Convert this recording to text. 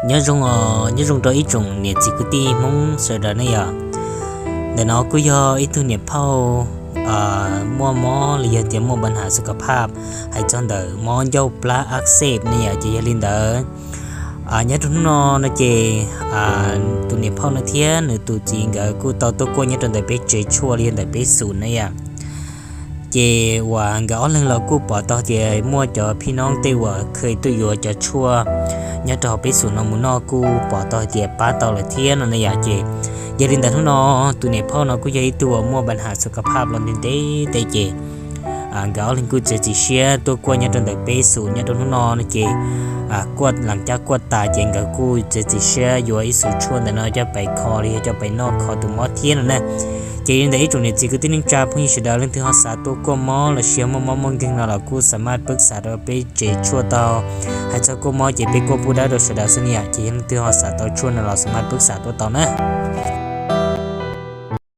Nyob zoo, nyob zoo rau ib tsoom niam txiv kwv tij Hmoob sawv daws ne yom. Ntawm no kuj yog ib tug niam phauj muaj mob los yog tias muaj npa nhas su ka phaj hais txog ntawm mob ncauj plab ab xej ne yom. Ces yog li ntawd, nyob rau hnub no no ces tus niam phauj no thiab nws tus txiv nkawd kuj tau tuaj kuaj nyob rau ntawm peb tsev tshuaj los yog ntawm peb xum ne yom. Ces uas nkawd ob leeg los kuj pom tau tias muaj cov phij noob tej uas kheev tuaj yuav cov tshuaj nyob rau hauv peb xum no mus noj kuj pom tau hais tias pab tau lawm thiab no ne yom. Ces yog li ntawd hnub no tus niam phauj no kuj yog ib tug uas muaj npa nhas su ka phaj los ntev ntev tej ces nkawd ob leeg kuj txiav txim siab tuaj kuaj nyob rau ntawm peb xum nyob rau hnub no no ces kuaj lees caj kuaj tas ces nkawd kuj txiav txim siab yuav ib xum tshuaj ntawm no coj pais kho los yog coj pais noj kho tus mob thiab no na. Ces yog li ntawd ib tsoom niam txiv kwv tij neej tsa phooj ywg sawv daws leej twg ho xav tuaj kuaj mob los sis muaj mob muaj nkeeg no los kuj xa maj pwb xa rau peb tsev tshuaj tau. Hais txog kuaj mob ces peb kuaj pub dawb rau sawv daws xwb ne yom. Ces yog leej twg ho xav tau tshuaj no los xa maj pwb xa tuaj tau na.